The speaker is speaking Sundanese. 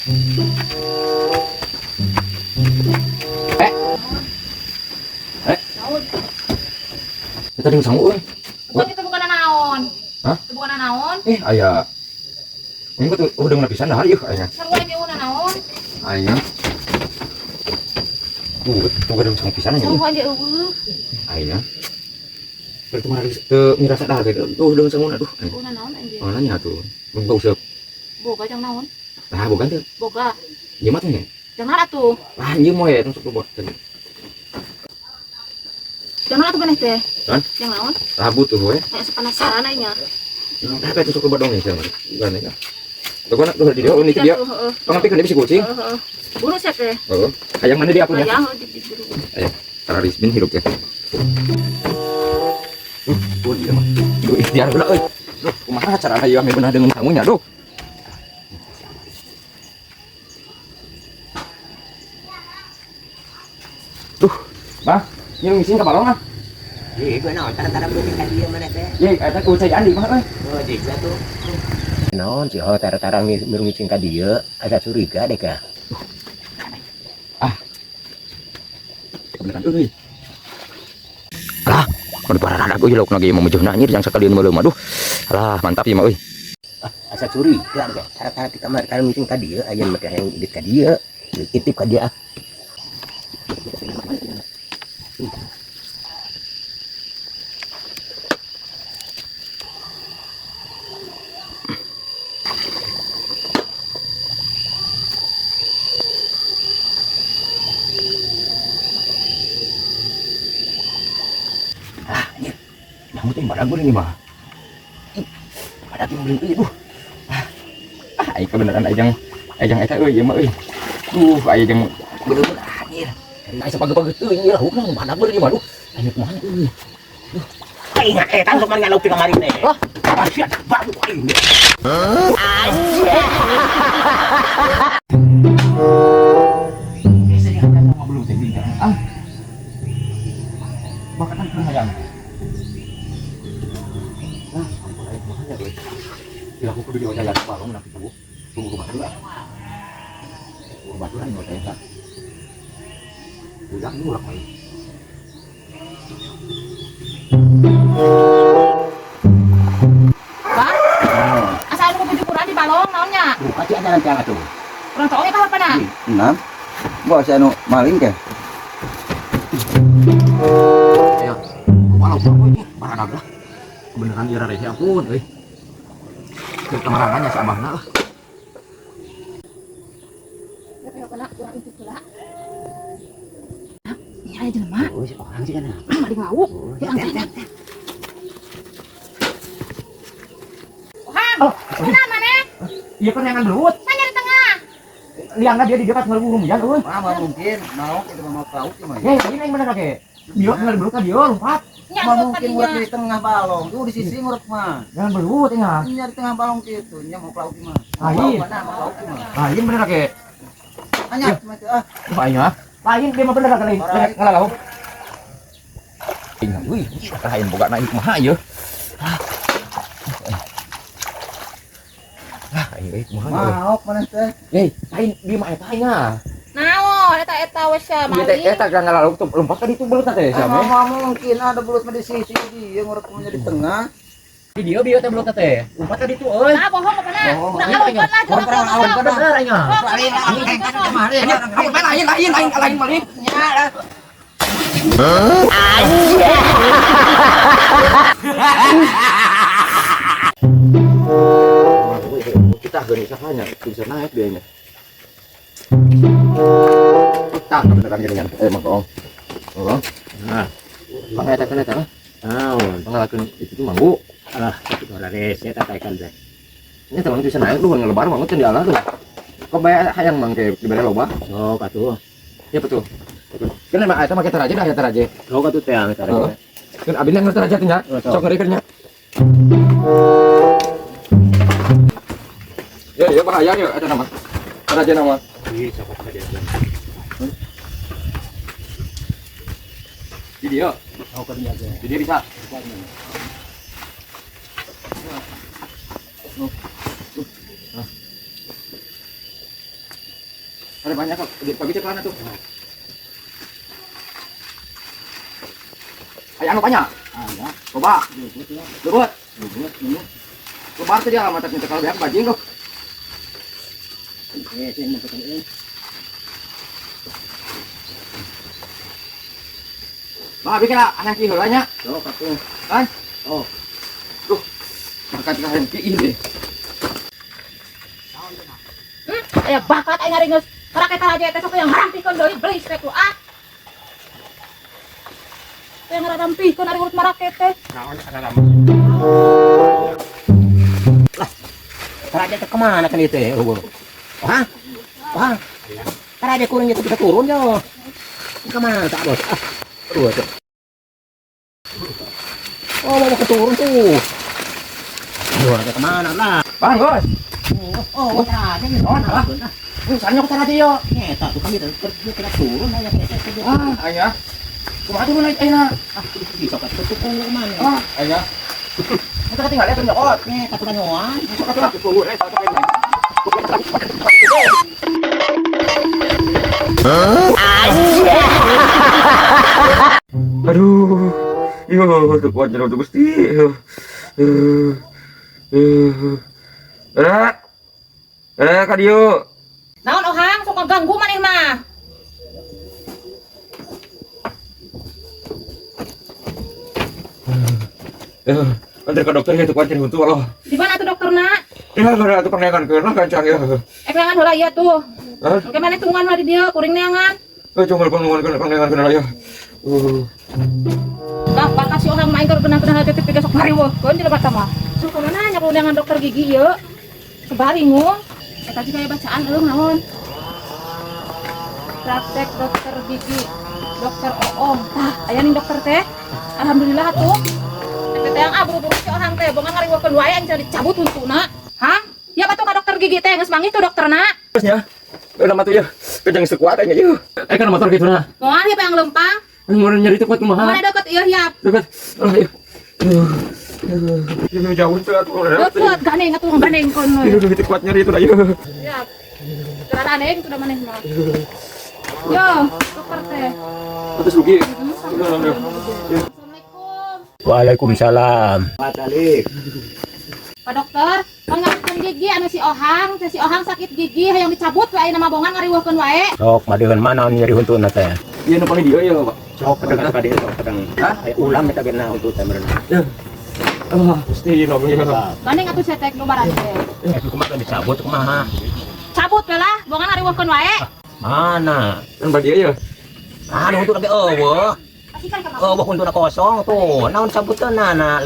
Eh. Eh. Kita jeung sangu euy. Bukan itu bukan naon. Hah? Itu bukan naon. Eh, aya. Ini kok udah ngena pisan dah ieu aya. Sarua ge una naon. Aya. Tuh, tuh ada sangu pisan nya. Sarua ge eueuh. Aya. Berarti mana teu mirasa dah gitu. Tuh udah sangu aduh. Una naon anjir. Oh nanya tuh. Bung useup. Boga jang naon? Nah, bukan tuh. Boga. Ieu mah teh. Jang naon atuh? Ah, ieu moe eta sok bot. Jang naon atuh maneh teh? Hah? Jang naon? Rabu tuh we. Aya penasaran aing nya. Apa itu sok bodong nih sama. Bukan ya. Tuh kan tuh di dia ini dia. Heeh. Pangapikeun dia bisa kucing. Heeh. Buru sia teh. Heeh. Hayang mana dia punya? Hayang diburu. Ayo, tararis bin hirup ya. Oh iya mah. Duh, ikhtiar heula euy. Duh, kumaha cara hayu ame beunah dengan sangunya, duh. Duh, mah, nyiung ngising ka balong ah. Ih, gua naon tara-tara beuting ka dieu mana teh. Ye, eta ku cai Andi mah euy. Oh, jiga tuh. Naon sih oh tara-tara ngising ka dieu, asa curiga deh ka. Ah. Kebeneran euy. Alah, kudu parah euy lauk lagi memujuhna anjir jang sakalian meuleum aduh. Alah, mantap ieu mah euy. Ah, asa curiga deh. Tara-tara di kamar tara ngising ka dieu, aya mah hayang indit ka dieu. Intip ka dieu ah. Ah, anjir. Nyamuk teh badag ini mah. Ih, badag yang beli euy, duh. Ah, aing kebenaran aing aing eta euy ieu mah euy. Duh, aing jeung bener-bener anjir. Aing sapageu-pageut euy ieu laukna badag bener ieu mah duh. Aing kumaha euy. Duh. Aing eta sok mah ngalauk ti kamari teh. Lah, sia babu aing. Hah? Belum teh bincang. Ah. Makanan hayang. Nah, aing kumaha euy. Bila aku kudu diwajalan balong nak ibu. Tunggu ke batu lah. Tunggu batu lah ini teh. Udah ngurang lagi. Bang? Asa anu kujukuran di balong naonnya? Buka sih ada rencana tuh. Urang tong ka apa na? Enam. Gua asa anu maling ke. Ayo. Kumaha lauk euy, barang lah. Kebenaran ieu rarese ampun euy. Keur kamarangannya si abahna lah. Iya aya jelema. Oh, si orang sih kan. Ah, maling lauk. Ya angkat. Ohang. Mana maneh? Iya kan yang belut. Tanya di tengah. Liangna dia di dekat ngelubung rumian euy. Ah, mah mungkin mau itu mah mau lauk mah. Eh, ini yang bener kake. Dia nggak belut kan dia lompat. Nya Mah belut mungkin tadinya. ngurek di tengah balong. Tuh di sisi ngurek mah. Jangan belut ya. Nya di tengah balong gitu, nya mau lauk mah. Lain. Mana mau lauk mah. Lain bener kake. Hanya cuma itu ah. Wah, aing ah. Lain dia mah bener kake lain. Ngalalau. Aing euy, lain boga na kumaha ieu. Ah, aing euy kumaha euy. Maok mana teh? Eh, lain dia mah eta aing ah. Naon eta eta we sia Ieu teh maling. eta ngalalau tuh lompat kan itu belut teh sia mah. Ah, mungkin ada belut mah di sisi dia ngurek mah di tengah. Di dia bieu teh belut teh. Lompat kan itu euy. Nah, bohong apa na? Bohong. Urang alungkeun lah jelema Bohong, teh. Bener aing ah. Lain lain kan kemarin. Ampun lain lain lain lain maling. Kita gak usahanya, bisa naik biayanya. Kita beneran gini kan? Eh, mang koong. Oh. Nah, Mang eta kan eta. naon? Pangalakeun itu tuh manggu. Alah, itu ora rese eta kan teh. Ini teman bisa naik lu ngelebar banget kan di ala tuh. Kok bayar hayang mang ke dibere loba? Sok atuh. Ya betul. Kan emang eta make teraje dah ya teraje. Sok atuh teh eta Heeh. Kan abina ngerti teraje teh nya. Oh, sok. Sok ngeri nya. Ya ya bahaya ya eta nama. Teraje nama. Ih, sok atuh dia. Di dia. Sok atuh dia. Di dia bisa. Ada banyak kok. Pagi cek tuh. Aya anu banyak. Aya. Coba. Leubeut ya. Leubeut. Leubeut ini. Lebar teh dia mata minta kalau beak bajing loh. Eh, saya mau pesan ini. Bah, abi kira anak ki heula nya. Sok atuh. Kan? Oh. Duh. Makan ka hayang ki ini. Aya bakat aing ngaringeus. Rakyat aja teh sok yang ngarampikeun deui belis teh ku ah. Teh ngarampikeun ari urut maraket teh. Naon kana Raja teh kemana kan itu ya? Hah? Hah? Raja kurangnya tuh bisa turun yo. Kemana tak bos? Ah, aduh, tuh. Oh, mau keturun tuh. Aduh, raja kemana lah? Bang, Gus. Oh, raja nih. Oh, ah. Misalnya aku taraja yo. Eta tuh kami tuh kena turun aja kayak Ah, aya. Kumaha turun naik ayeuna? Ah, bisa kan tuh kemana? Ah, aya. Kita ketinggalan tuh nyokot. Eta tuh kanyoan. Sok atuh lah, tunggu eh satu kali. Aduh, yo, tuh kuat jeruk tuh gusti. Kadieu. Naon ohang sok ngaganggu maneh mah. Antar ke dokter ya tuh kuat jeruk tuh loh. Di mana tuh dokterna? Ya, ada tuh pengengan ke lah kancang ya. Neangan heula ieu tuh. Hah? Engke maneh tungguan lah di dieu kuring neangan. Cuma pengengan ke lah ya. Bah, bakal si ohang mah aing keur genah-genah teh teh sok ngariweuhkeun jelema teh mah. Sok kumaha nya kudu neangan dokter gigi ieu. Kebaringung. Eta juga aya bacaan eueuh naon. Praktek dokter gigi, dokter Oong. Tah, aya nih dokter teh. Alhamdulillah atuh. Teh teh ah buru-buru si ohang teh bongan ngariweuhkeun wae aing dicabut huntuna. Hah? Ya batu ka dokter gigi teh geus manggih tuh dokterna. Terusnya, udah matu ya, kejang sekuat aja yuk. Kan motor gitu nah. Moal ya yang lempang. Mau nyari tempat kumaha? Mana deket ieu hiap. Dekat. Ah, yuk. Aduh, jauh tuh atuh. Deket ganeng atuh ganeng kono. Aduh, itu kuat nyari itu lah yuk. Siap. Gerak aneh itu udah maneh mah. Yo, dokter teh. Terus rugi. Assalamualaikum. Waalaikumsalam. Pak Alif. Pak dokter, pangangkeun gigi anu si Ohang, teh si Ohang sakit gigi hayang dicabut we ayeuna mah bongan ngariweuhkeun wae. Sok madeun mana nyeri huntuna teh? Iya, nu paling dia ya, Pak. Sok kadang kadang sok kadang. Hah? Aya ulam eta ge na huntu teh meureun. Ah, pasti nomornya. Gandeng atuh setek nu barat teh. Kumaha dicabut kumaha? Cabut we lah, bongan ngariweuhkeun wae. Mana? Kan bagi ya. Ah, huntu lagi eueuh. Kasihkan ka Eueuh huntuna kosong tuh. Naon cabuteunana?